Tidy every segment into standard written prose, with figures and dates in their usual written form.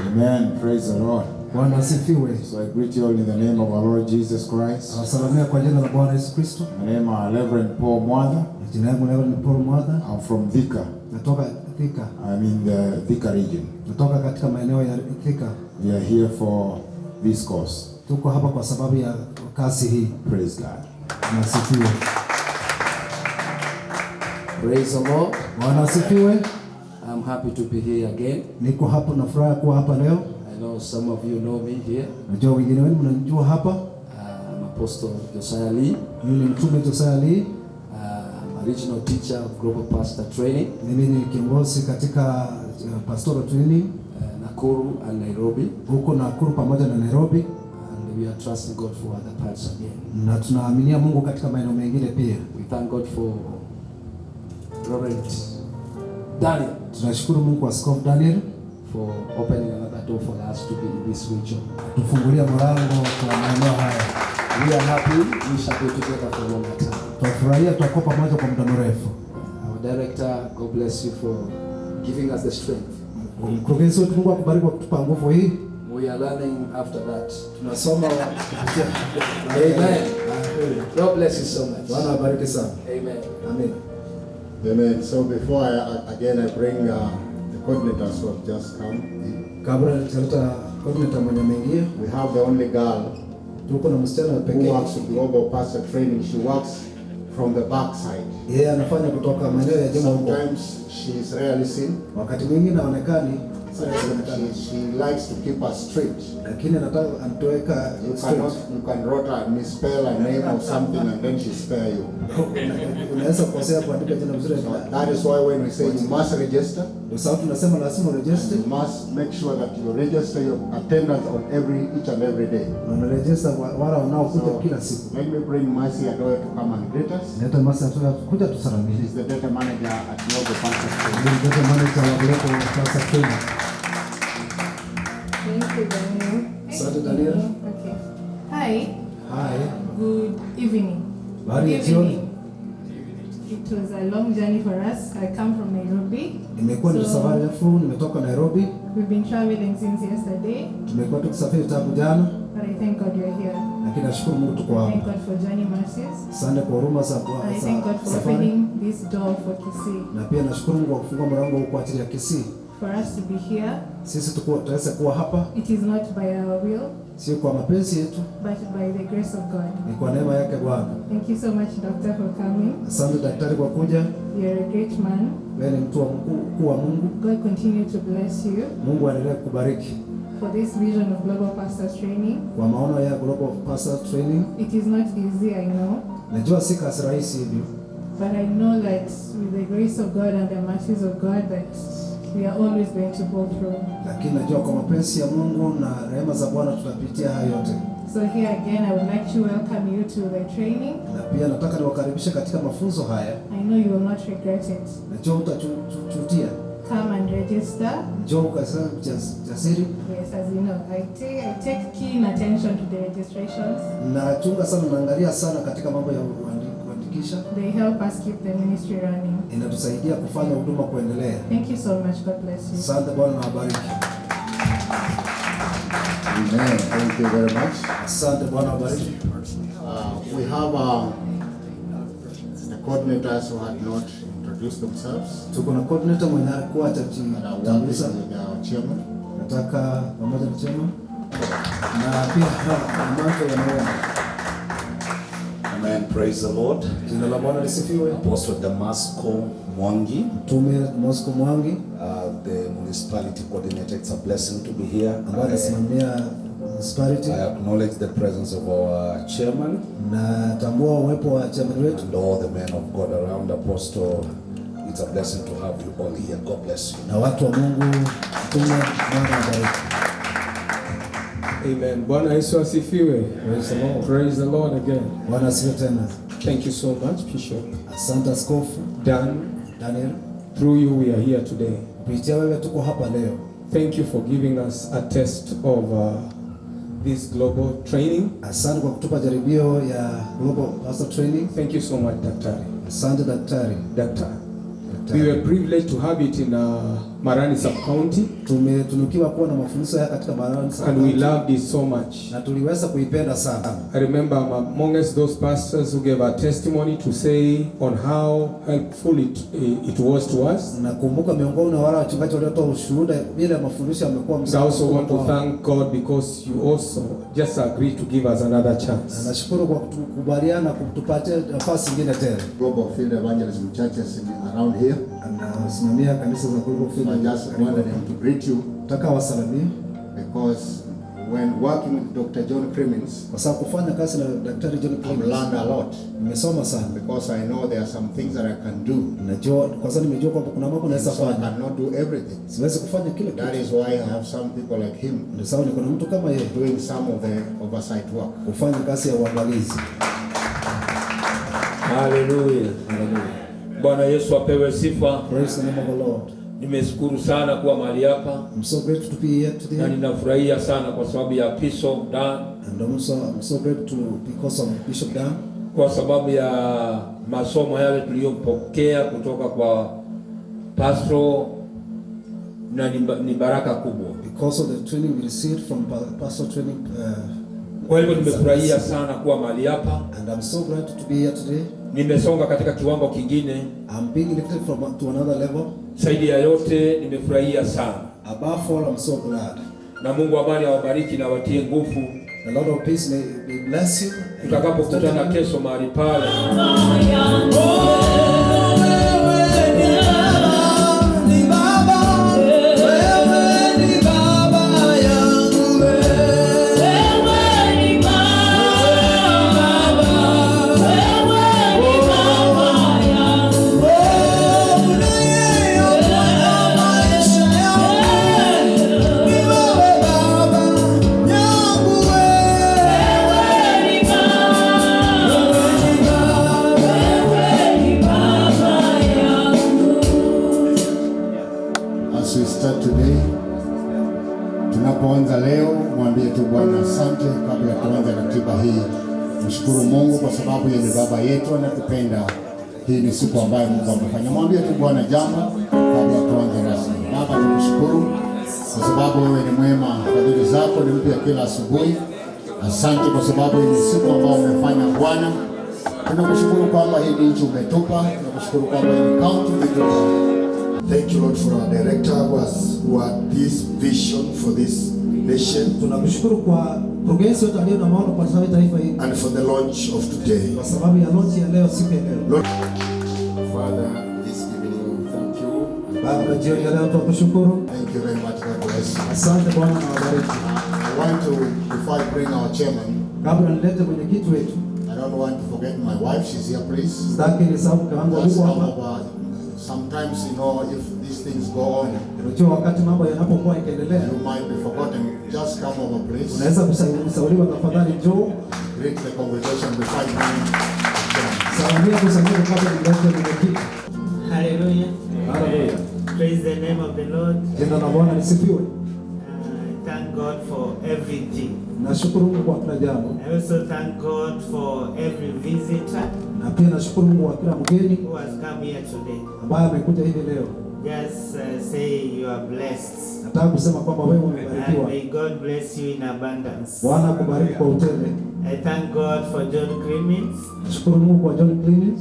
Amen. Praise the Lord. Bwana asifiwe. So I greet you all in the name of our Lord Jesus Christ. Nawasalamia kwa jina la Bwana Yesu Kristo. My name is Reverend Paul Mwatha. Jina langu leo ni Paul Mwatha, I'm from Thika. Natoka Thika, I'm in the Thika region. Natoka katika maeneo ya Thika. We are here for this course. Tuko hapa kwa sababu ya kazi hii. Praise God. Bwana asifiwe. Praise the Lord. Bwana asifiwe. I'm happy to be here again. Niko hapa na furaha kuwa hapa leo. I know some of you know me here. Najua wengine wenu mnanijua hapa. I'm Apostle Josiah Lee. Mimi ni Mtume Josiah Lee. I'm a regional teacher of Global Pastor Training, Mimi ni kiongozi katika pastoral training Nakuru and Nairobi. Huko Nakuru pamoja na Nairobi, And we are trusting God for other parts again. Na tunaaminia Mungu katika maeneo mengine pia. We thank God for Reverend Daniel Tunashukuru Mungu kwa Askofu Daniel for opening another door for us to be in this region. Tufungulia mlango kwa maeneo haya. We are happy we shall be together for a longer time. Tunafurahia tutakuwa pamoja kwa muda mrefu. Our director, God bless you for giving us the strength. Mkurugenzi wetu, Mungu akubariki kwa kutupa nguvu hii. We are learning after that. Tunasoma kupitia. Amen. God bless you so much. Bwana abariki sana. Amen. Amen. Amen. So before again I bring the coordinators who have just come in. Kabla tutaleta coordinator mwenye ameingia, We have the only girl tuko na msichana who pekee. Works with Global Pastor Training. She works from the backside. Yeye anafanya kutoka maeneo ya nyuma huko. Sometimes she is rarely seen. Wakati mwingine haonekani, She likes to keep us straight. Lakini anataka anatuweka You straight. cannot, you can write a misspell a name or something and then she spare you. Unaweza kukosea kuandika jina vizuri. So that is why when we say you must register, Ndio sababu tunasema lazima uregister. you must make sure that you register your attendance on every each and every day. Na unaregister wale wanaokuja So, kila siku. let me bring Mercy Adoyo to come and greet us. Leta Mercy Adoyo kuja tusalamie. She's the data manager at Global Pastor Training. Ni data manager wa Global Pastor Training. Thank you, Daniel. Asante, Daniel. Okay. Hi. Hi. Good evening. Habari ya Good jioni. evening. It was a long journey for us. I come from Nairobi. Imekuwa ni safari ndefu, nimetoka Nairobi. We've been traveling since yesterday, Tumekuwa tukisafiri tangu jana, but I thank God you're here. Lakini nashukuru Mungu tuko Thank hapa. God for journey mercies. Asante kwa huruma za I thank God za for safari, opening this door for Kisii, na pia nashukuru Mungu kwa kufungua mlango huu kwa ajili ya Kisii. for us to be here. Sisi tukuwa tuweze kuwa hapa, It is not by our will, sio kwa mapenzi yetu, but by the grace of God. Ni kwa neema yake Bwana. Thank you so much, Doctor, for coming. Asante daktari kwa kuja. You're a great man. Wewe ni mtu wa mkuu wa Mungu. God continue to bless you Mungu aendelee kukubariki for this vision of Global Pastors Training. Kwa maono ya Global Pastor Training. It is not easy, I know, Najua si kazi rahisi hivyo, but I know that with the grace of God and the mercies of God that we are always going to pull through. Lakini najua kwa mapenzi ya Mungu na rehema za Bwana tutapitia hayo yote. So here again, I would like to welcome you to the training. Na pia nataka niwakaribishe katika mafunzo haya. I know you will not regret it. Najua hutajutia. Come and register. Njoo ukasema jasiri. Yes, as you know, I take keen attention to the registrations. Nachunga sana, naangalia sana katika mambo ya kuandikisha. They help us keep the ministry running. Inatusaidia kufanya huduma kuendelea. Thank you so much. God bless you. Asante, Bwana na wabariki. Amen. Thank you very much. Asante, Bwana wabariki. We have the coordinators who had not introduced themselves. Tuko na coordinator mwenye alikuwa And I want hajajitambulisha. with our chairman. Nataka pamoja na chairman na pia na manto ya maombi. Amen. Praise the Lord. Jina la Bwana lisifiwe. Apostle Damasco Mwangi, Mtume Mosco Mwangi the municipality coordinator. It's a blessing to be here. Ambaye anasimamia municipality. I acknowledge the presence of our chairman Natambua uwepo wa chairman wetu and all the men of God around. Apostle, it's a blessing to have you all here. God bless you. Na watu wa Mungu. Mtume, Bwana abariki. Amen. Bwana Yesu asifiwe. Praise the Lord. Praise the Lord again. Bwana asifiwe tena. Thank you so much, Bishop Asante Askofu Dan. Daniel. Through you we are here today. Kupitia wewe tuko hapa leo. Thank you for giving us a test of this global training. Asante kwa kutupa jaribio ya Global Pastor Training. Thank you so much, Daktari. Asante daktari. Doctor. Daktari. We were privileged to have it in Marani Sub-County, Tumetunukiwa kuwa na mafunzo haya katika Marani and we loved it so much. Na tuliweza kuipenda sana. I remember amongst those pastors who gave a testimony to say on how helpful it was to us. Nakumbuka miongoni mwa wale wachungaji waliotoa ushuhuda vile mafundisho yamekuwa I msaada also want to mkubwa kwao. thank God because you also just agreed to give us another Na chance. nashukuru kwa kutukubaliana kutupatia nafasi nyingine tena. Global Field Evangelism churches around here. Anasimamia kanisa za Global So I Field. just wanted him to greet you Nataka wasalimie because when working with Dr. John Crimmins, kwa sababu kufanya kazi na Daktari John I've Clemens learned a lot nimesoma sana. because I know there are some things that I can do. Najua kwa sababu nimejua kwamba kuna mambo naweza So I fanya, cannot do everything. siwezi kufanya kila That kitu. is why I have some people like him Ndio sababu niko na mtu kama yeye doing some of the oversight work. kufanya kazi ya uangalizi. Haleluya. Bwana Yesu apewe sifa. Praise the name of the Lord. Nimeshukuru sana kuwa mahali hapa I'm so grateful to be here na today, ninafurahia sana kwa sababu ya Bishop Dan, and I'm so grateful to because of Bishop Dan, kwa sababu ya masomo yale tuliyompokea kutoka kwa pastor, na ni baraka kubwa. because of the training we received from pastor training. Kwa hivyo nimefurahia sana kuwa mahali hapa. And I'm so glad to be here today. Nimesonga katika kiwango kingine. I'm being lifted from to another level. Zaidi ya yote nimefurahia sana, Above all, I'm so glad. na Mungu amani awabariki na awatie nguvu. The Lord of peace may bless you. Tutakapokutana kesho mahali pale. As we start today, tunapoanza leo, mwambie tu Bwana asante. Kabla ya kuanza ratiba hii, mshukuru Mungu kwa sababu yeye ni baba yetu, anatupenda. Hii ni siku ambayo Mungu amefanya. Mwambie tu Bwana jambo kabla tuanze rasmi. Baba, tukushukuru kwa sababu wewe ni mwema, fadhili zako ni mpya kila asubuhi. Asante kwa sababu hii ni siku ambayo umefanya Bwana. Tunakushukuru kwamba hii ni nchi umetupa, tunakushukuru kwamba hii ni kaunti umetupa. Thank you, Lord, for our director who had this vision for this nation Tunakushukuru kwa mkurugenzi wetu aliye na maono kwa sababu ya taifa hili, and for the launch of today. kwa sababu ya launch ya leo, siku ya leo. Lord, Father, this evening we thank you. Baba, jioni ya leo tunakushukuru. Thank you very much. God bless you. Asante Bwana na wabariki. I want to, before I bring our chairman, Kabla nilete mwenyekiti wetu, I don't want to forget my wife. She's here, please. sitaki nisahau mke wangu Just yuko come hapa. over. Sometimes, you know, if these things go on, Unajua wakati mambo yanapokuwa yakiendelea, you might be forgotten. Just come over, please. unaweza kusauliwa. Tafadhali njoo Greet the congregation before I bring the chairman. salamia kusanyiko kabla nilete mwenyekiti. Hallelujah. Haleluya. Praise the name of the Lord. Jina la Bwana lisifiwe. Thank God for everything. Nashukuru Mungu kwa kila jambo, I also thank God for every visitor na pia nashukuru Mungu kwa kila mgeni who has come here today. ambaye amekuja hivi leo. Just say you are blessed. Nataka kusema kwamba wewe And umebarikiwa. may God bless you in abundance. Bwana akubariki kwa utele. I thank God for John Crimmins, Nashukuru Mungu kwa John Clemens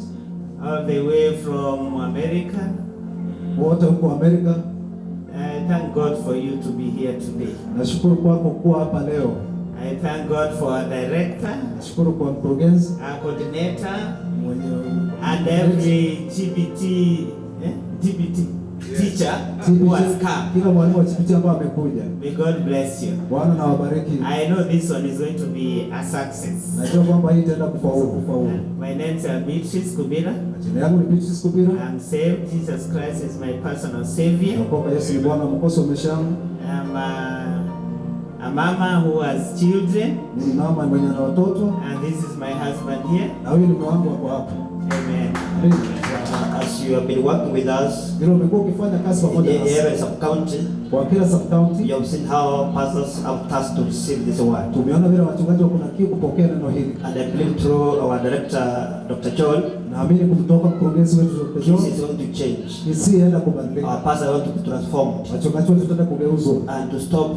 all the way from America. wote huko Amerika. I thank God for you to be here today. Nashukuru kwako kuwa hapa leo. I thank God for our director, Nashukuru kwa mkurugenzi our coordinator, mwenye and every GBT teacher who has come. kila mwalimu wa GBT ambaye amekuja. May God bless you. Bwana na wabariki. I know this one is going to be a success. Najua kwamba hii itaenda kufaulu kufaulu. My name is Beatrice Kubira. Jina yangu ni Beatrice Kubira. I'm saved. Jesus Christ is my personal savior. Naokoka, Yesu ni Bwana mwokozi wa maisha yangu. I'm a mama who has children. Ni mama mwenye na watoto. And this is my husband here. Na huyu ni mume wangu wako hapa. Amen. As you have been working with us Vile umekuwa ukifanya kazi pamoja in nasi every sub-county, kwa kila sub-county, you have seen how pastors have tasked to receive this word. Tumeona vile wachungaji wako na kiu kupokea neno hili. And I believe through our director, Dr. John, Naamini kutoka mkurugenzi wetu Dr. Kisii John, is going to change. Kisii enda kubadilika. Our pastors are going to be transformed Wachungaji wetu tutaenda kugeuzwa and to stop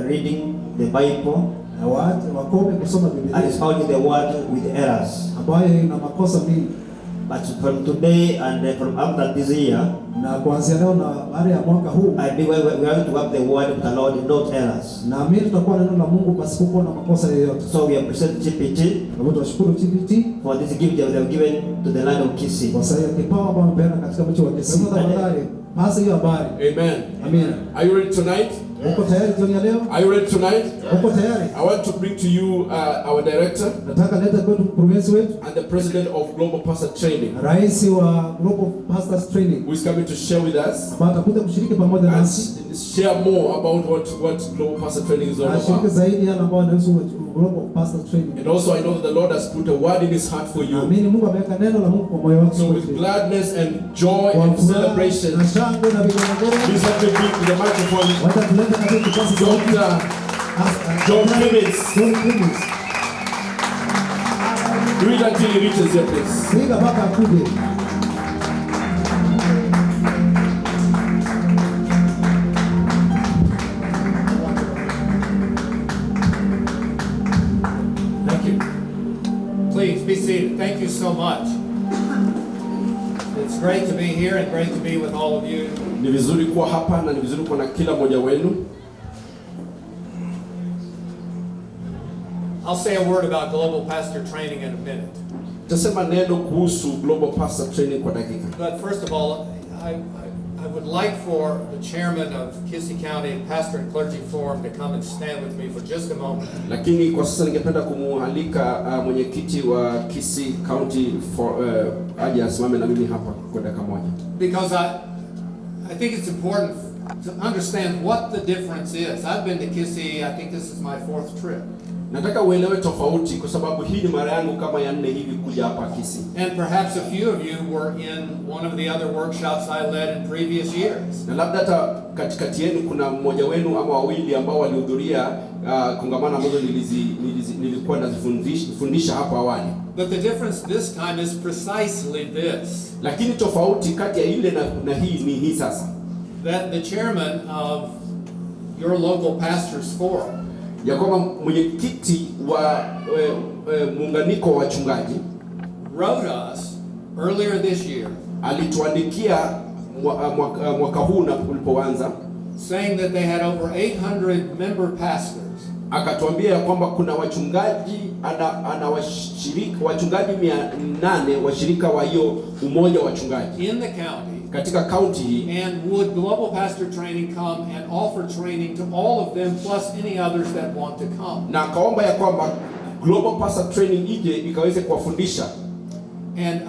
reading the Bible na wakome kusoma and Biblia expounding the word with errors. ambayo ina makosa mingi. But from today and from after this year, Na kuanzia leo na baada ya mwaka huu, I believe we are going to have the word of the Lord, not errors. naamini tutakuwa na neno la Mungu pasipokuwa na makosa yoyote. So we appreciate GPT Kwa hivyo tunashukuru TBT for this gift that they have given to the land of Kisii. kwa sababu ya kipawa ambayo amepeana katika mji wa Kisii. Tafadhali pasa hiyo habari. Amen. Amina. Are you ready tonight? Uko tayari jioni ya leo? Are you ready tonight? Uko tayari? I want to bring to you our director Nataka leta kwetu mkurugenzi wetu and the president of Global Pastor Training, rais wa Global Pastors Training who is coming to share with us ambaye atakuja kushiriki pamoja and nasi share more about what Global Pastor Training is all na ashiriki about. zaidi yale ambayo yanahusu Global Pastors Training. And also, I know that the Lord has put a word in His heart for you. Naamini Mungu ameweka neno la Mungu kwa moyo wako. So, with gladness and joy Kwa and furaha celebration, na shangwe na vigelegele, please let me bring to the microphone wacha tulete katika kipaza sauti Dr. John Clemens. John Clemens. Do it until he reaches your place. Piga mpaka akuje. Thank you. Please be seated. Thank you so much. It's great to be here and great to be with all of you. Ni vizuri kuwa hapa na ni vizuri kuwa na kila mmoja wenu. I'll say a word about Global Pastor Training in a minute. Tasema neno kuhusu Global Pastor Training kwa dakika. But first of all, I would like for the chairman of Kisii County Pastor and Clergy Forum to come and stand with me for just a moment. Lakini kwa sasa ningependa kumualika mwenyekiti wa Kisii County for, aje asimame na mimi hapa kwa dakika moja. Because I think it's important to understand what the difference is. I've been to Kisii, I think this is my fourth trip. Nataka uelewe tofauti kwa sababu hii ni mara yangu kama ya nne hivi kuja hapa Kisii. And perhaps a few of you were in one of the other workshops I led in previous years. Na labda hata katikati yenu kuna mmoja wenu ama wawili ambao walihudhuria kongamano ambazo nilikuwa nazifundisha hapo awali. But the difference this time is precisely this. Lakini tofauti kati ya ile na hii ni hii sasa. That the chairman of your local pastors forum, ya kwamba mwenyekiti wa muunganiko wa wachungaji wrote us earlier this year, alituandikia mwaka huu na ulipoanza, saying that they had over 800 member pastors. Akatuambia kwamba kuna wachungaji ana washirika wachungaji 800 washirika wa hiyo umoja wa wachungaji in the county, katika county hii. And would Global Pastor Training come and offer training to all of them plus any others that want to come? Na akaomba ya kwamba Global Pastor Training ije ikaweze kuwafundisha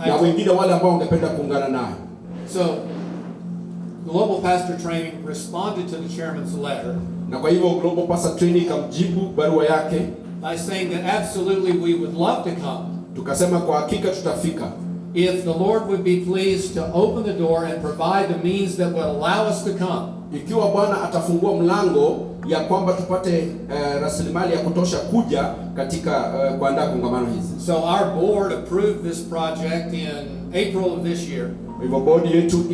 na wengine wale ambao wangependa kuungana nayo. So Global Pastor Training responded to the chairman's letter. Na kwa hivyo Global Pastor Training ikamjibu barua yake by saying that absolutely we would love to come. Tukasema kwa hakika tutafika. If the Lord would be pleased to open the door and provide the means that would allow us to come. Ikiwa Bwana atafungua mlango ya kwamba tupate rasilimali ya kutosha kuja katika kuandaa kongamano hizi. So our board approved this project in April of this year. Hivyo bodi yetu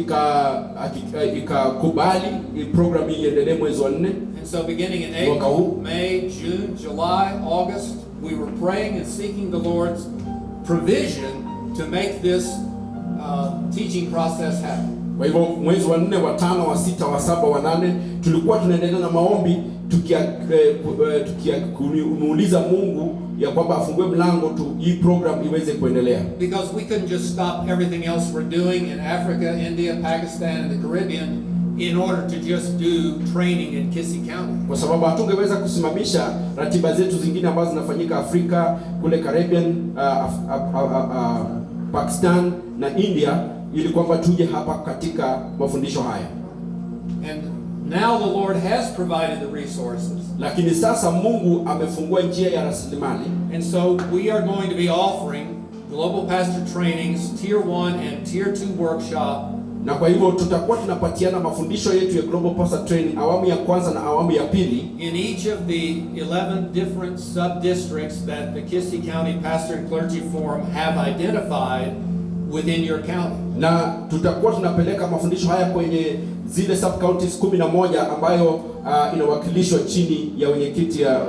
ikakubali program hii iendelee mwezi wa 4. And so beginning in April, May, June, July, August, we were praying and seeking the Lord's provision to make this teaching process happen. Kwa hivyo mwezi wa 4, wa 5, wa 6, wa 7, wa 8 tulikuwa tunaendelea na maombi tukimuuliza Mungu ya kwamba afungue mlango tu hii program iweze kuendelea. Because we couldn't just stop everything else we're doing in Africa, India, Pakistan and the Caribbean in order to just do training in Kisii County. Kwa sababu hatungeweza kusimamisha ratiba zetu zingine ambazo zinafanyika Afrika, kule Caribbean, Pakistan na India ili kwamba tuje hapa katika mafundisho haya. And now the Lord has provided the resources. Lakini sasa Mungu amefungua njia ya rasilimali. And so we are going to be offering Global Pastor Trainings Tier 1 and Tier 2 workshop. Na kwa hivyo tutakuwa tunapatiana mafundisho yetu ya Global Pastor Training awamu ya kwanza na awamu ya pili in each of the 11 different sub-districts that the Kisii County Pastor and Clergy Forum have identified within your county. Na tutakuwa tunapeleka mafundisho haya kwenye zile sub counties 11 ambayo inawakilishwa chini ya wenyekiti ya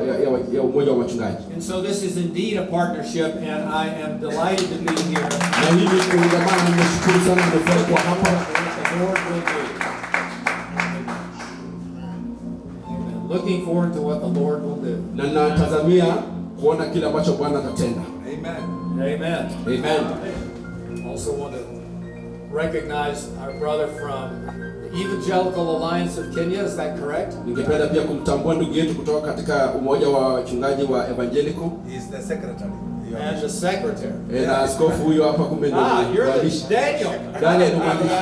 umoja wa wachungaji. And so this is indeed a partnership, and I am delighted to be here. Na hili kuungamana, nimeshukuru sana, nimefurahi kuwa hapa. What the Lord will do. Amen. Looking forward to what the Lord will do. Na natazamia kuona kile ambacho Bwana atatenda. Amen. Amen. Amen. Also want to recognize our brother from the Evangelical Alliance of Kenya. Is that correct? Ningependa pia kumtambua ndugu yetu kutoka katika umoja wa wachungaji wa Evangelical. He is the secretary. And the secretary. Na askofu huyo hapa kumbe ndio Ah, you're the mwandishi. Daniel. Daniel ndio mwandishi.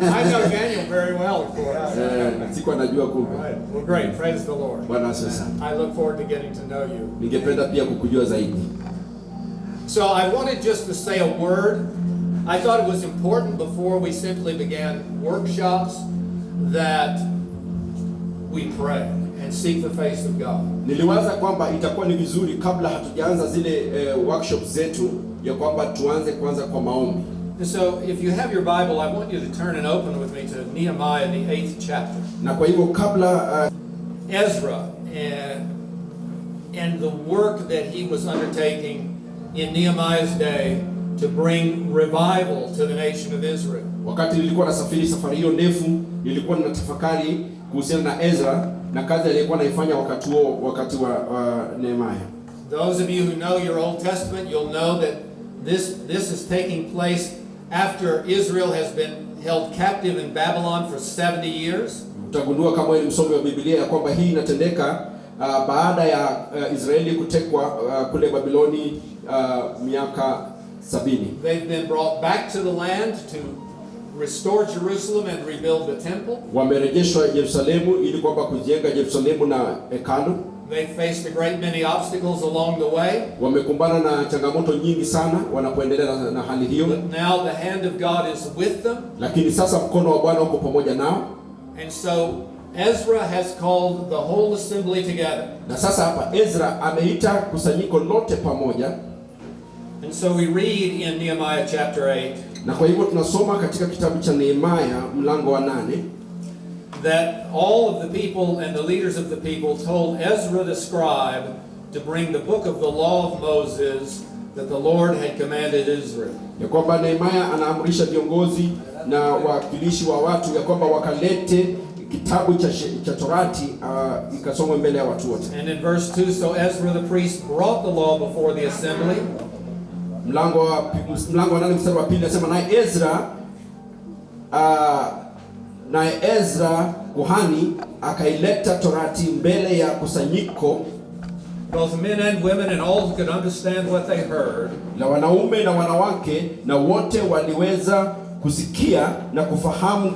I know Daniel very well, of course. Siku anajua kumbe. Right. Well, great. Praise the Lord. Bwana asifiwe sana. I look forward to getting to know you. Ningependa pia kukujua zaidi. So I wanted just to say a word. I thought it was important before we simply began workshops that we pray and seek the face of God. Niliwaza kwamba itakuwa ni vizuri kabla hatujaanza zile workshops zetu ya kwamba tuanze kwanza kwa maombi. And so if you have your Bible, I want you to turn and open with me to Nehemiah, the 8th chapter. Na kwa hivyo kabla Ezra and the work that he was undertaking in Nehemiah's day to bring revival to the nation of Israel. Wakati nilikuwa nasafiri safari hiyo ndefu, nilikuwa ninatafakari kuhusiana na Ezra na kazi aliyokuwa anaifanya wakati huo, wakati wa Nehemiah. Those of you who know your Old Testament, you'll know that this is taking place after Israel has been held captive in Babylon for 70 years. Utagundua kama wewe ni msomi wa Biblia ya kwamba hii inatendeka baada ya Israeli kutekwa kule Babiloni miaka 70. They've been brought back to the land to restore Jerusalem and rebuild the temple. Wamerejeshwa Yerusalemu ili kwamba kujenga Yerusalemu na hekalu. They faced a great many obstacles along the way. Wamekumbana na changamoto nyingi sana wanapoendelea na hali hiyo. But now the hand of God is with them. Lakini sasa mkono wa Bwana uko pamoja nao. And so Ezra has called the whole assembly together. Na sasa hapa Ezra ameita kusanyiko lote pamoja. And so we read in Nehemiah chapter 8. Na kwa hivyo tunasoma katika kitabu cha Nehemia mlango wa 8 that all of the people and the leaders of the people told Ezra the scribe to bring the book of the law of Moses that the Lord had commanded Israel. Ya kwamba Nehemia anaamrisha viongozi na wawakilishi wa watu ya kwamba wakalete kitabu cha Torati ikasomwe mbele ya watu wote. And in verse 2, so Ezra the priest brought the law before the assembly. Mlango wa 8 mstari wa 2 nasema naye Ezra kuhani akaileta Torati mbele ya kusanyiko, both men and women and all who could understand what they heard, na wanaume na wanawake na wote waliweza kusikia na kufahamu.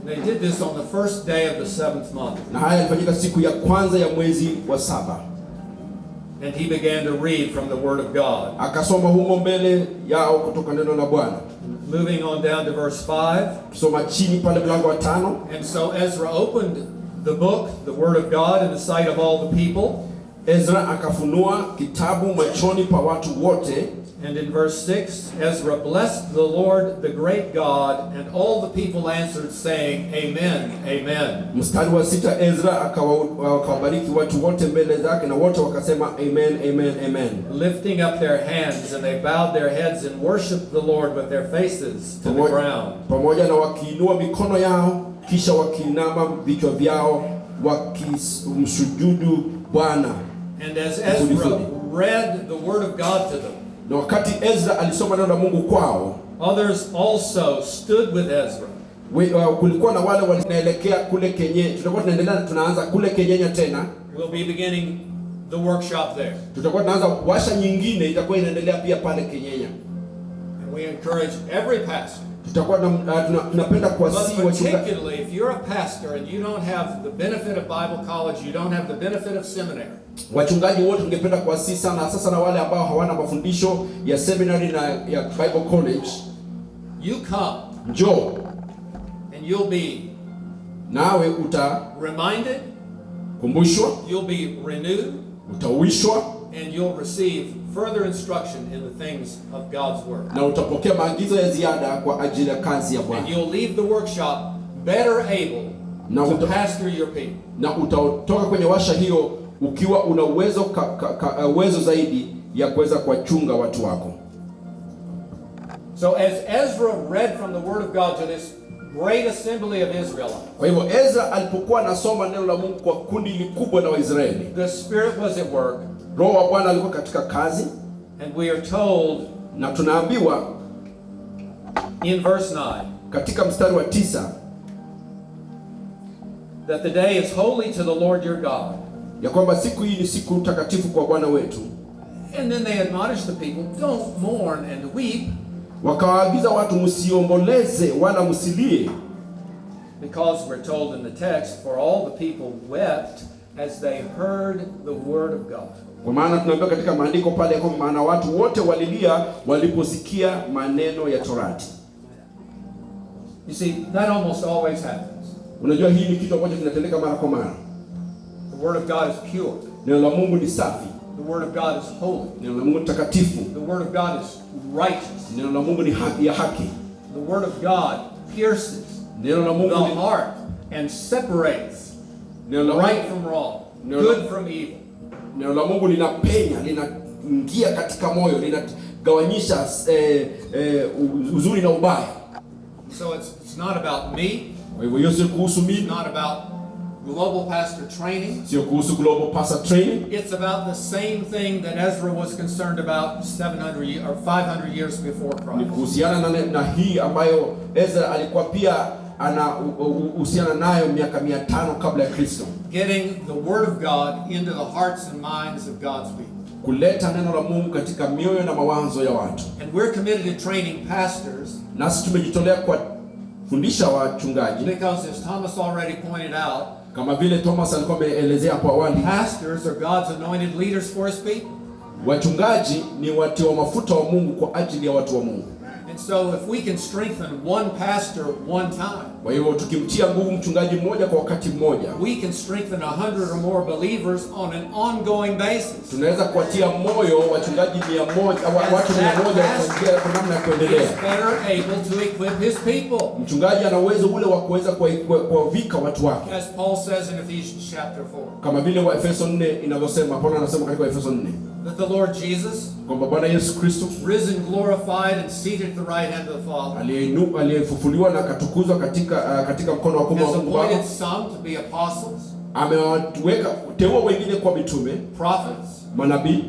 And they did this on the first day of the 7th month. Na haya yalifanyika siku ya kwanza ya mwezi wa 7. And he began to read from the word of God. Akasoma humo mbele yao kutoka neno la Bwana. Moving on down to verse 5. Tusoma chini pale mlango wa 5. And so Ezra opened the book, the word of God, in the sight of all the people. Ezra akafunua kitabu machoni pa watu wote. And in verse 6, Ezra blessed the Lord, the great God, and all the people answered, saying, Amen, Amen. Mstari wa 6, Ezra akawabariki watu wote mbele zake na wote wakasema amen, amen, amen. Lifting up their hands, and they bowed their heads and worshiped the Lord with their faces to the ground. Pamoja na wakiinua mikono yao, kisha wakiinama vichwa vyao, wakimsujudu Bwana. And as Ezra read the word of God to them, na wakati Ezra alisoma neno la Mungu kwao, others also stood with Ezra. Kulikuwa na wale wanaelekea kule Kenya. Tutakuwa tunaendelea, tunaanza kule Kenya tena. We'll be beginning the workshop there. Tutakuwa tunaanza washa nyingine itakuwa inaendelea pia pale Kenya. And we encourage every pastor. Tutakuwa tunapenda kuwasihi wachungaji. Particularly if you're a pastor and you don't have the benefit of Bible college, you don't have the benefit of seminary. Wachungaji wote tungependa kuwasihi sana sasa, na wale ambao hawana mafundisho ya seminary na ya Bible college, you come. Njoo. And you'll be nawe uta reminded, kumbushwa, you'll be renewed, utauishwa, And you'll receive further instruction in the things of God's Word. Na utapokea maagizo ya ziada kwa ajili ya kazi ya And Bwana, you'll leave the workshop better able na, to uta, pastor your people. na utatoka kwenye washa hiyo ukiwa una uwezo uwezo zaidi ya kuweza kuwachunga watu wako. So as Ezra read from the Word of God to this great assembly of Israelites, Kwa hivyo Ezra alipokuwa anasoma neno la Mungu kwa kundi likubwa la Waisraeli, the Spirit was at work, Roho wa Bwana alikuwa katika kazi, and we are told na tunaambiwa in verse 9 katika mstari wa 9 that the day is holy to the Lord your God. ya kwamba siku hii ni siku takatifu kwa Bwana wetu. And then they admonished the people, don't mourn and weep, Wakawaagiza watu, msiomboleze wala msilie, because we're told in the text, for all the people wept as they heard the word of God. kwa maana tunaambiwa katika maandiko pale ya kwamba maana watu wote walilia waliposikia maneno ya Torati. You see, that almost always happens. Unajua, hii ni kitu ambacho kinatendeka mara kwa mara. The word of God is pure. Neno la Mungu ni safi, The word of God is holy. neno la Mungu ni takatifu, The word of God is righteous. neno la Mungu ni haki ya haki, The word of God pierces neno la Mungu the ni, heart and separates neno la right from wrong, No, good no. from evil. Neno la Mungu linapenya, linaingia katika moyo, linagawanyisha uzuri na ubaya. So it's not about me. Kwa hivyo hiyo sio kuhusu It's mimi, not about global pastor training. sio kuhusu global pastor training. It's about the same thing that Ezra was concerned about 700 or 500 years before Ni Christ. kuhusiana na hii ambayo Ezra alikuwa pia anahusiana nayo miaka 500 kabla ya Kristo, Getting the word of God into the hearts and minds of God's people. kuleta neno la Mungu katika mioyo na mawazo ya watu. And we're committed to training pastors Nasi tumejitolea kwa fundisha wachungaji, because, as Thomas already pointed out, kama vile Thomas alikuwa ameelezea hapo awali, pastors are God's anointed leaders for his people. wachungaji ni watiwa mafuta wa Mungu kwa ajili ya watu wa Mungu. And so if we can strengthen one pastor one time, Kwa hivyo tukimtia nguvu mchungaji mmoja kwa wakati mmoja, we can strengthen 100 or more believers on an ongoing basis. tunaweza kuwatia moyo wachungaji 100, watu 100 kwa namna ya kuendelea. He's better able to equip his people. Mchungaji ana uwezo ule wa kuweza kuwavika watu wake, As Paul says in Ephesians chapter 4, kama vile Waefeso 4 inavyosema. Paulo anasema katika Waefeso 4 that the Lord Jesus, kwamba Bwana Yesu Kristo risen, glorified, and seated at the right hand of the Father, aliyefufuliwa na akatukuzwa katika mkono wa kuume wa has Mungu Baba, appointed some to be apostles, amewaweka teua wengine kwa mitume, prophets, manabii,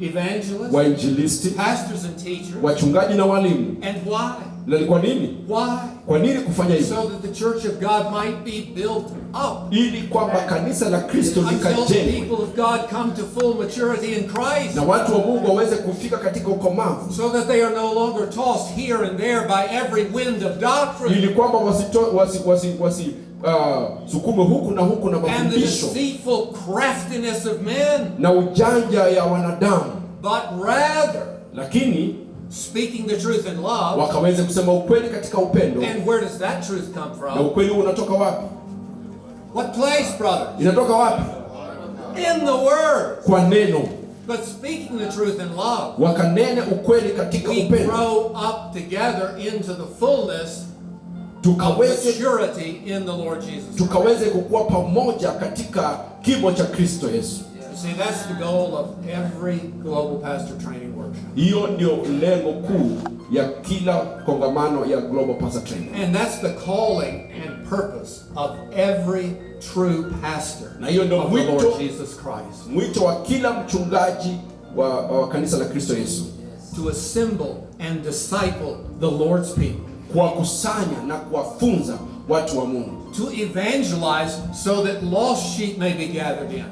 evangelists, wainjilisti, pastors and teachers. wachungaji na walimu. And why? Na ni kwa nini? Why? Kwa nini kufanya hivyo? So that the church of God might be built up. Ili kwamba kanisa la Kristo Until the likajengwe people of God come to full maturity in Christ. na watu wa Mungu waweze kufika katika ukomavu, So that they are no longer tossed here and there by every wind of doctrine. ili kwamba wasi sukumwe huku na huku na And the mafundisho deceitful craftiness of men. na ujanja ya wanadamu, But rather, lakini speaking the truth in love. wakaweze kusema ukweli katika upendo. And where does that truth come Na from? ukweli huu unatoka wapi? What place, brothers? Inatoka wapi? In the Word. Kwa neno. But speaking the truth in love, Wakanene ukweli katika we upendo, grow up together into the fullness of maturity in the Lord Jesus. tukaweze kukua pamoja katika kimo cha Kristo Yesu. You see, that's the goal of every global pastor training workshop. Hiyo ndio lengo kuu ya kila kongamano ya Global Pastor Training, And that's the calling and purpose of every true pastor na hiyo ndio of the mwito, Lord Jesus Christ. mwito wa kila mchungaji wa kanisa la Kristo Yesu, To assemble and disciple the Lord's people. Kuwakusanya na kuwafunza watu wa Mungu, To evangelize so that lost sheep may be gathered in.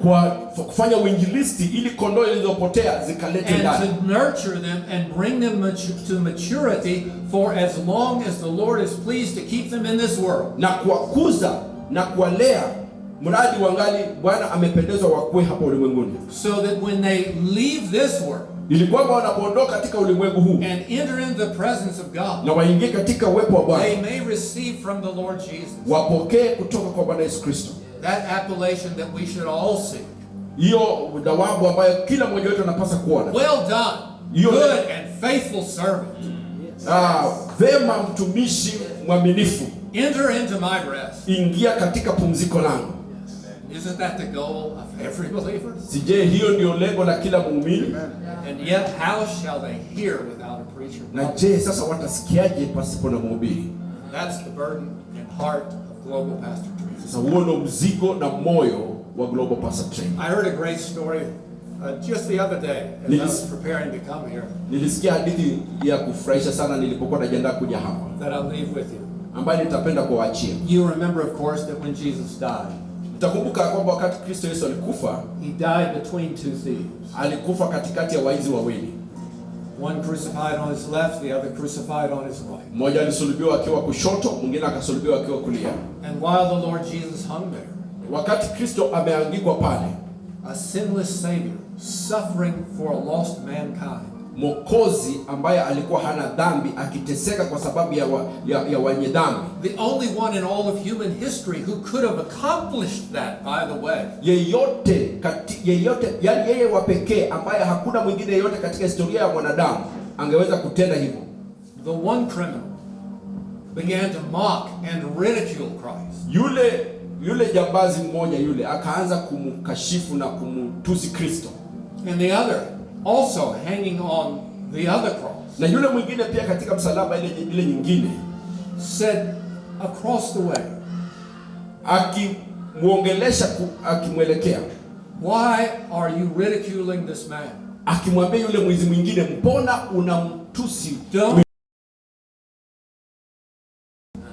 Kwa kufanya uinjilisti ili kondoo zilizopotea zikaletwe And ndani, to nurture them and bring them to maturity for as long as the Lord is pleased to keep them in this world. Na kuwakuza na kuwalea mradi wangali Bwana amependezwa wakuwe hapa ulimwenguni, So that when they leave this world ili kwamba wanapoondoka katika ulimwengu huu and enter into the presence of God, na waingie katika uwepo wa Bwana, they may receive from the Lord Jesus wapokee kutoka kwa Bwana Yesu Kristo that appellation that we should all seek. Hiyo thawabu ambayo kila mmoja wetu anapaswa kuona. Well done, good and faithful servant. Vema mtumishi mwaminifu. Enter into my rest. Ingia katika pumziko langu. Isn't that the goal of every believer? Sije hiyo ndio lengo la kila muumini? And yet how shall they hear without a preacher? Na je, sasa watasikiaje pasipo na mhubiri? That's the burden and heart of Global Pastor Training. Sasa huo ndio mzigo na moyo wa Global Pastor Training. I heard a great story just the other day as I was preparing to come here. Nilisikia hadithi ya kufurahisha sana nilipokuwa najiandaa kuja hapa. That I'll leave with you. Ambayo nitapenda kuwaachia. You remember of course that when Jesus died, mtakumbuka kwamba wakati Kristo Yesu alikufa, he died between two thieves. Alikufa katikati ya waizi wawili. One crucified on his left, the other crucified on his right. Mmoja alisulubiwa akiwa kushoto, mwingine akasulubiwa akiwa kulia. And while the Lord Jesus hung there, wakati Kristo ameangikwa pale, a sinless Savior suffering for a lost mankind, Mwokozi ambaye alikuwa hana dhambi akiteseka kwa sababu ya wenye dhambi. The only one in all of human history who could have accomplished that, by the way. Yeyote, yani yeye wa pekee ambaye hakuna mwingine yeyote katika historia ya mwanadamu angeweza kutenda hivyo. The one criminal began to mock and ridicule Christ. Yule jambazi mmoja yule akaanza kumkashifu na kumtusi Kristo. And the other also hanging on the other cross. Na yule mwingine pia katika msalaba ile nyingine said across the way, akimuongelesha, akimwelekea, why are you ridiculing this man? Akimwambia yule mwizi mwingine, mbona unamtusi? Don't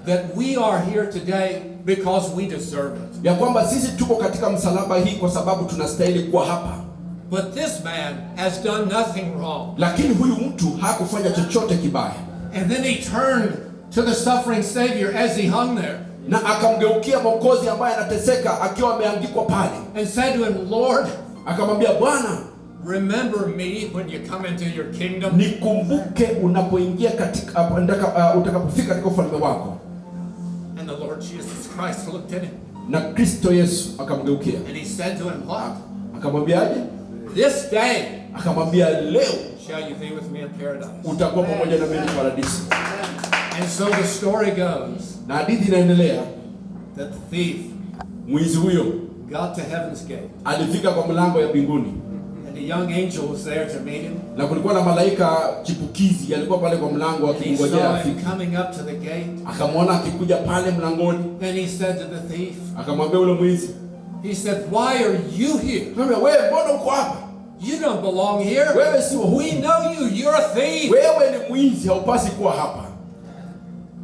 that we are here today because we deserve it. Ya kwamba sisi tuko katika msalaba hii kwa sababu tunastahili kuwa hapa. But this man has done nothing wrong. Lakini huyu mtu hakufanya chochote kibaya. And then he turned to the suffering Savior as he hung there. Na akamgeukia Mwokozi ambaye anateseka akiwa ameangikwa pale. And said to him, Lord, akamwambia Bwana, remember me when you come into your kingdom. Nikumbuke unapoingia katika utakapofika katika ufalme wako. And the Lord Jesus Christ looked at him. Na Kristo Yesu akamgeukia. And he said to him, what? Akamwambiaje? This day, akamwambia leo shall you be with me in paradise. Utakuwa pamoja na mimi paradiso. And so the story goes, na hadithi inaendelea, that the thief, mwizi huyo, got to heaven's gate. Alifika kwa mlango ya mbinguni. And a young angel was there to meet him. Na kulikuwa na malaika chipukizi alikuwa pale kwa mlango akimngojea afike. Coming up to the gate. Akamwona akikuja pale mlangoni. And he said to the thief, akamwambia yule mwizi, he said, why are you here? Akamwambia, wewe mbona uko hapa? You don't belong here. Wewe si wa huku. We know you. You're a thief. Wewe ni mwizi, haupasi kuwa hapa.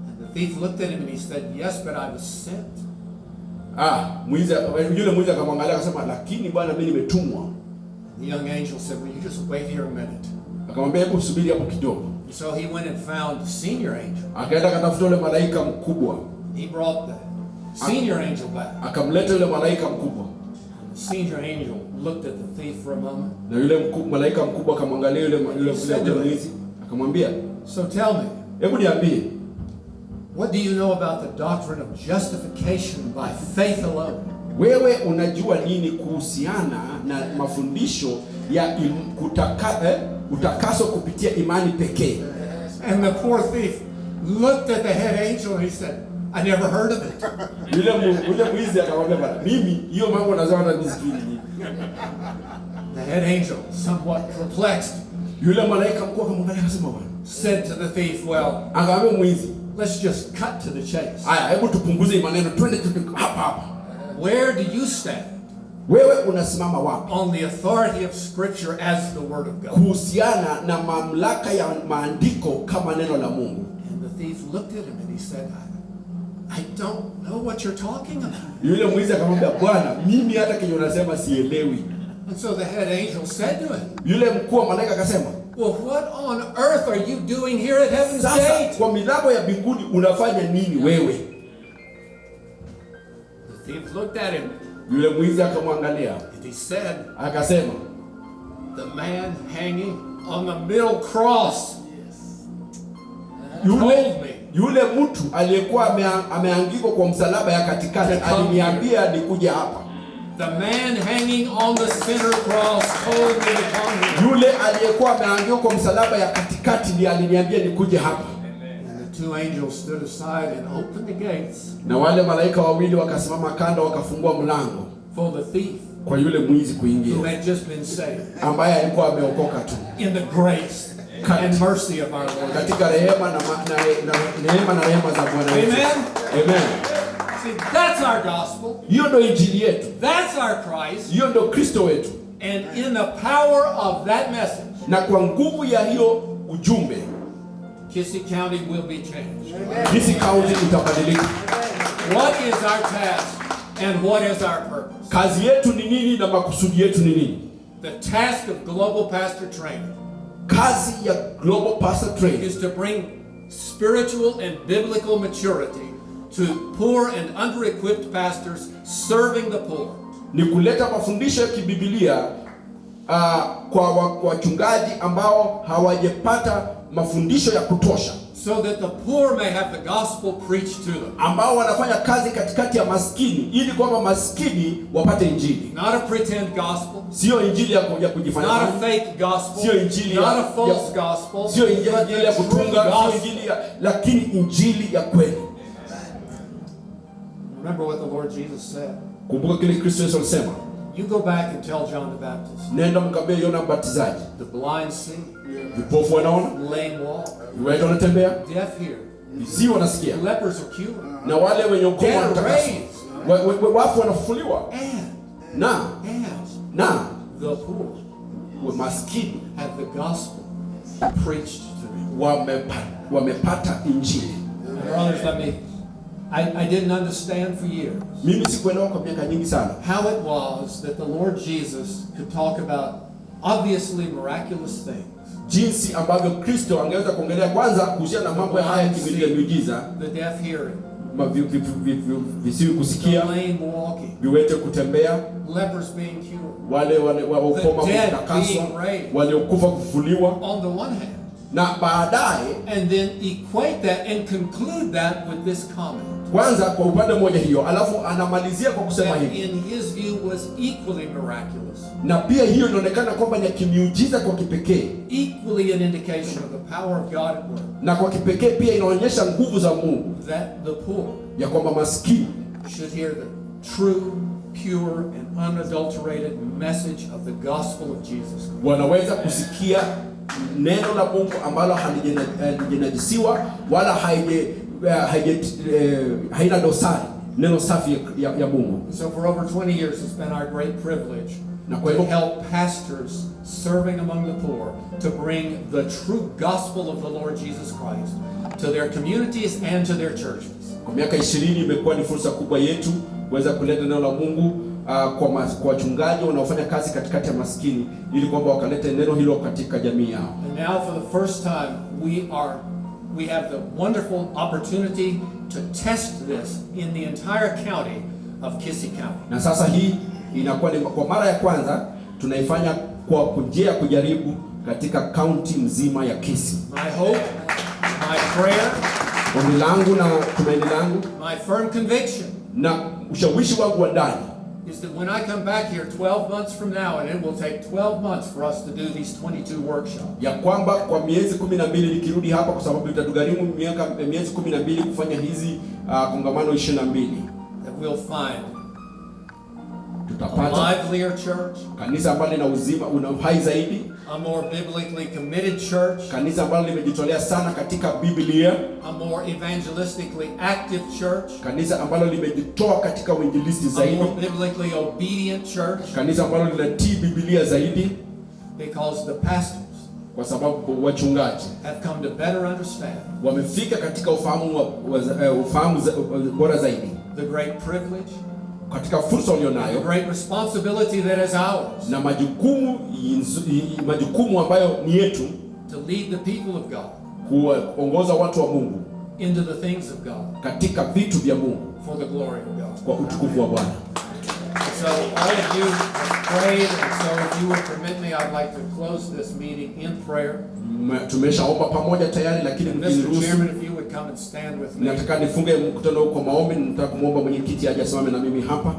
And the thief looked at him and he said, yes, but I was sent. Mwizi, yule mwizi akamwangalia akasema, lakini bwana mimi nimetumwa. The young angel said, will you just wait here a minute? Akamwambia hebu subiri hapo kidogo. So he went and found the senior angel. Akaenda akatafuta yule malaika mkubwa. He brought the senior angel back. Akamleta yule malaika mkubwa. The senior angel looked at the thief for a moment. Na yule malaika mkubwa akamwangalia yule mwizi, akamwambia, so tell me, hebu niambie, what do you know about the doctrine of justification by faith alone? Wewe unajua nini kuhusiana na mafundisho ya utakaso kupitia imani pekee? And the poor thief looked at the head angel and he said, I never heard of it. Yule mwizi akamwambia, bwana, mimi hiyo mambo nazaa hata nisijui. The head angel, somewhat perplexed, yule malaika mkuu akamwangalia akasema, bwana, said to the thief, well, akamwambia mwizi, let's just cut to the chase. Haya, hebu tupunguze maneno, twende hapa hapa. Where do you stand? Wewe unasimama wapi? On the authority of Scripture as the Word of God. Kuhusiana na mamlaka ya maandiko kama neno la Mungu. And the thief looked at him and he said, I don't know what you're talking about. Yule mwizi akamwambia, bwana, mimi hata kenye unasema sielewi. And so the head angel said to him, Yule mkuu wa malaika akasema, well, what on earth are you doing here at heaven's gate? Sasa kwa milango ya mbinguni unafanya nini wewe? The thief looked at him. Yule mwizi akamwangalia. And he said, akasema, the man hanging on the middle cross told me. Yule mtu aliyekuwa ameangikwa kwa msalaba ya katikati aliniambia nikuje hapa. The man hanging on the center cross told me to come here. Yule aliyekuwa ameangiwa kwa msalaba ya katikati ndiye aliniambia nikuje hapa. And the two angels stood aside and opened the gates Na wale malaika wawili wakasimama kando, wakafungua mlango for the thief kwa yule mwizi who kuingia, had just been saved ambaye alikuwa ameokoka tu in the grace and mercy of our Lord. Katika rehema na, ma- na, na, neema na rehema za Bwana wetu. Amen. Amen. See, that's our gospel. Hiyo ndio injili yetu, That's our Christ. hiyo ndio Kristo wetu, And in the power of that message, na kwa nguvu ya hiyo ujumbe Kisii County will be changed. Kisii County itabadilika. What is our task and what is our purpose? Kazi yetu ni nini na makusudi yetu ni nini? The task of Global Pastor Training Kazi ya Global Pastor Training is to bring spiritual and biblical maturity to poor and under-equipped pastors serving the poor. Ni kuleta mafundisho ya kibibilia kwa wachungaji ambao hawajapata mafundisho ya kutosha, so that the poor may have the gospel preached to them. Ambao wanafanya kazi katikati ya maskini ili kwamba maskini wapate injili. Not a pretend gospel. Sio injili ya kujifanya. Not a fake gospel. Sio injili Not a false gospel. Sio injili But ya the true kutunga, sio gospel. injili ya, lakini injili ya kweli. Remember what the Lord Jesus said. Kumbuka kile Kristo Yesu alisema. You go back and tell John the Baptist. Nenda mkambie Yohana Mbatizaji. The blind see. Vipofu wanaona, Lame walk. viwete wanatembea, Deaf hear. viziwi wanasikia, Lepers are cured. Na wale wenye ukoma Dead are wanatakaswa, raised. Wafu wanafufuliwa, na the poor maskini have the gospel preached to them. Wamepata injili. Brothers, let me. I didn't understand for years Mimi sikuelewa kwa miaka nyingi sana how it was that the Lord Jesus could talk about obviously miraculous things. Jinsi ambavyo Kristo angeweza kuongelea kwanza kuhusiana na mambo haya ya miujiza, The deaf hearing, visiwi kusikia, the lame walking, viwete kutembea, lepers being cured, wale wa ukoma the dead kutakaswa, being raised. waliokufa kufufuliwa, On the one hand, na baadaye and then equate that and conclude that with this comment. Kwanza kwa upande mmoja hiyo, alafu anamalizia kwa kusema That hivi, in his view was equally miraculous, na pia hiyo inaonekana kwamba ni ya kimiujiza kwa kipekee, equally an indication of the power of God at work, na kwa kipekee pia inaonyesha nguvu za Mungu, that the poor ya kwamba maskini should hear the true, pure and unadulterated message of the gospel of Jesus Christ. Wanaweza kusikia neno la Mungu ambalo halijanajisiwa wala haina dosari, neno safi ya Mungu. So for over 20 years it's been our great privilege Na kwa to hivyo help pastors serving among the poor to bring the true gospel of the Lord Jesus Christ to their communities and to their churches. Kwa miaka 20 imekuwa ni fursa kubwa yetu kuweza kuleta neno la Mungu kwa wachungaji wanaofanya kazi katikati ya maskini ili kwamba wakalete neno hilo katika jamii yao. And now for the first time we have the wonderful opportunity to test this in the entire county of Kisii County. Na sasa hii inakuwa ni kwa mara ya kwanza tunaifanya kwa njia ya kujaribu katika kaunti mzima ya Kisii. My hope, my prayer, ombi langu na tumaini langu, my firm conviction na ushawishi wangu wa ndani is that when I come back here 12 months from now, and it will take 12 months for us to do these 22 workshops, ya kwamba kwa miezi 12 nikirudi hapa, kwa sababu itatugharimu miezi 12 kufanya hizi kongamano 22, that we'll find tutapata a livelier church, kanisa ambalo lina uzima, una uhai zaidi, a more biblically committed church, kanisa ambalo limejitolea sana katika Biblia, a more evangelistically active church, kanisa ambalo limejitoa katika uinjilisti a zaidi, more biblically obedient church, kanisa ambalo linatii Biblia zaidi, because the pastors kwa sababu wachungaji have come to better understand wamefika katika ufahamu ufahamu bora zaidi, the great privilege, katika fursa walionayo, the great responsibility that is ours, na majukumu ambayo ni yetu, to lead the people of God kuongoza watu wa Mungu into the things of God, katika vitu vya Mungu, for the glory of God, kwa utukufu wa Bwana. So all of you have prayed, and so if you will permit me, I'd like to close this meeting in prayer. Tumeshaomba pamoja tayari, lakini Mr. mkiniruhusu, Chairman, if you would come and stand with me. Nataka nifunge mkutano huu kwa maombi. Nataka kumwomba mwenyekiti aje asimame na mimi hapa.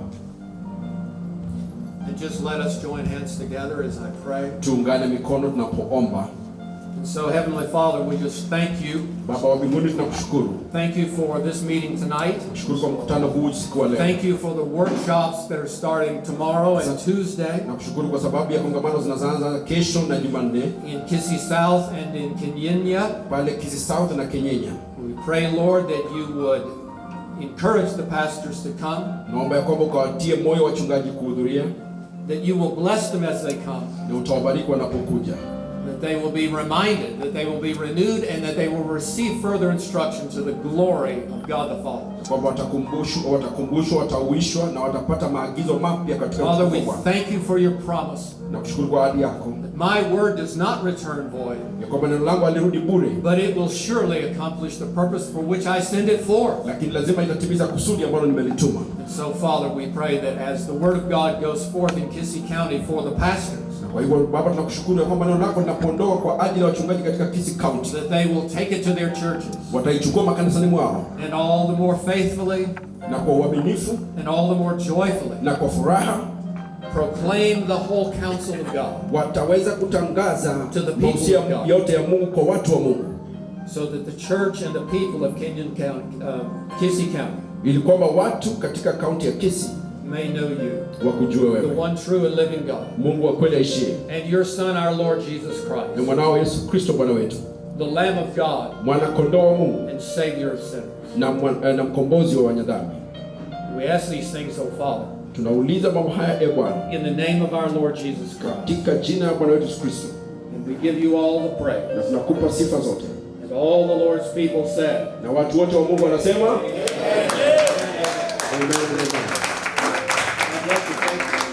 And just let us join hands together as I pray. Tuungane mikono tunapoomba. And so, Heavenly Father, we just thank you. Baba wa mbinguni, tunakushukuru. Thank you for this meeting tonight. Shukuru kwa mkutano huu usiku wa leo. Thank you for the workshops that are starting tomorrow and Tuesday Nakushukuru kwa sababu ya kongamano zinazoanza kesho na Jumanne in Kisii South and in Kenyenya. Pale Kisii South na Kenyenya. We pray, Lord, that you would encourage the pastors to come, Naomba ya kwamba ukawatie moyo wachungaji kuhudhuria that you will bless them as they come, na utawabariki wanapokuja, that they will be reminded, that they will be renewed, and that they will receive further instruction to the glory of God the Father. Kwamba watakumbushwa, watauishwa na watapata maagizo mapya katika Father, we utukufu wa Bwana. thank you for your promise. Nakushukuru kwa ahadi yako My word does not return void, ya kwamba neno langu halirudi bure, but it will surely accomplish the purpose for which I send it forth. Lakini lazima itatimiza kusudi ambalo nimelituma. And so, Father, we pray that as the word of God goes forth in Kisii County for the pastors, Na kwa hivyo Baba, tunakushukuru ya kwamba neno lako linapoondoka kwa ajili ya wachungaji katika Kisii County, that they will take it to their churches, wataichukua makanisani mwao, and all the more faithfully, na kwa uaminifu, and all the more joyfully, na kwa furaha, proclaim the whole counsel of God, wataweza kutangaza To the people mausia of God. yote ya Mungu kwa watu wa Mungu, so that the church and the people of Kenyan County, Kisii County, ili kwamba watu katika kaunti ya Kisii may know you, wakujue the wewe, one true and living God, Mungu wa kweli aishiye, and your Son, our Lord Jesus na Christ, mwanao Yesu Kristo Bwana wetu, the Lamb of God mwana kondoo wa Mungu and Savior of sinners. na mkombozi wa wanyadhambi. We ask these things, O Father, Tunauliza mambo haya, e Bwana, in the name of our Lord Jesus Christ. katika jina la Bwana wetu Yesu Kristo, And we give you all the praise. na tunakupa sifa zote. And all the Lord's people said, Na watu wote wa Mungu wanasema amen. Amen.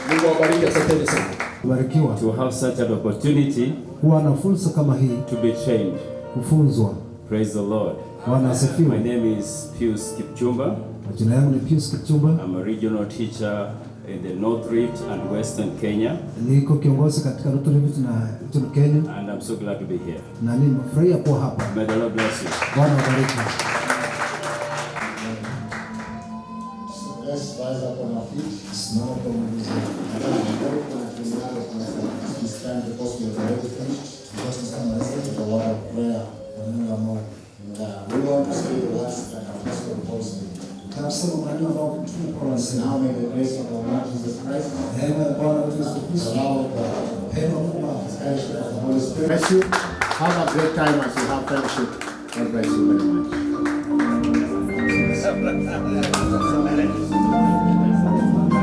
Mungu awabariki, asanteni sana. Barikiwa To have such an opportunity kuwa na fursa kama hii to be trained. kufunzwa. Praise the Lord. Bwana My asifiwe. name is Pius Kipchumba. Majina yangu ni Pius Kipchumba, I'm a regional teacher in the North Rift and Western Kenya, niko kiongozi katika North Rift na Eastern Kenya, and I'm so glad to be here. na nimefurahia kuwa hapa. May the Lord bless you. Bwana awabariki. Let's rise up on our feet. Simama kwa miguu zetu. It's time because we have already finished. With the word of prayer. Kwa neno la Mungu. And we want to say the words that Apostle Paul said. Tunasema maneno ambayo mtume Paulo alisema. Now may the grace of our Lord Jesus Christ, Neema ya Bwana wetu Yesu the Kristo, love of God, pendo la Mungu Baba, the fellowship of the Holy Spirit. Bless you. Have a great time as you have fellowship. God bless you very much.